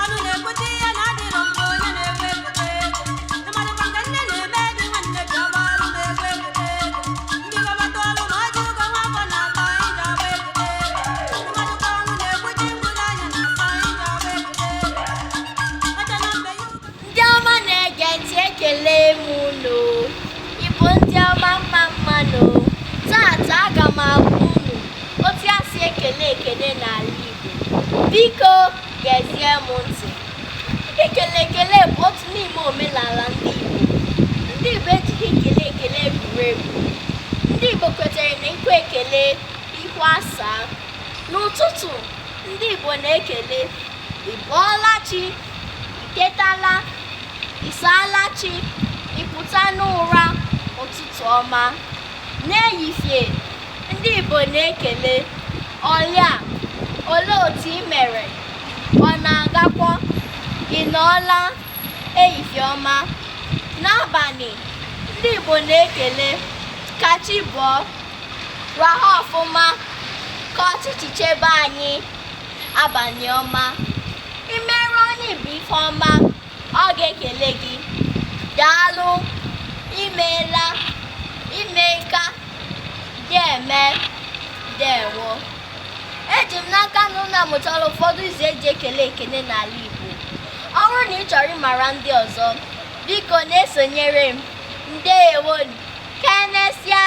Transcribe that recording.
Ọnụ na-ekwute ihe na-adịrọ mma, onye na-ekwe ekute ego. Ịmalịkwa nke nne na-eme dị nwanne ji ọgba ọrụ ma egwu ekute ego. Ndị gọbata ọrụ ma ọjị ụgwọ nwa afọ na-atọ anyị ji ọgba ekute ego. Ịmalịkwa ọnwụ na-ekwuchi mkpụrụ anya na-atọ anyị ji ọgba ekute ego. Eche na mbe ya ụgwọ. Ndị ọma na-ege ntị, ekele m unu. Igbo ndị ọma, mma mma nụ. Tata aga m agwa unu otu a si ekele ekele n'ala Igbo. Biko gezie m ntị. Ikele ekele bụ otu n'ime omenala ndị Igbo. Ndị Igbo ejighị ikele ekele egwuregwu. Ndị Igbo kwetere na ikwe ekele, ihu asaa. N'ụtụtụ, ndị Igbo na-ekele ị bọọla chi, ị tetala, ị saala chi, ị pụta n'ụra, ụtụtụ ọma. N'ehihie, ndị Igbo na-ekele ọlịa, olee otu ị mere, ọ na-agakwa, ị nọọla, ehihie ọma. N'abalị, ndị Igbo na-ekele ka chi bọọ, rahụ ọfụma, ka ọchịchị chebe anyị, abalị ọma. I mere onye Igbo ife ọma, ọ ga-ekele gị daalụ, imeela, imeka, deme, ndewo. Eji m n'aka na unu amụtala ụfọdụ ụzọ eji ekele ekele n'ala Igbo. Ọ bụrụ na ị chọrọ ịmara ndị ọzọ, biko na-esonyere m. Ndewonu, ka emesịa.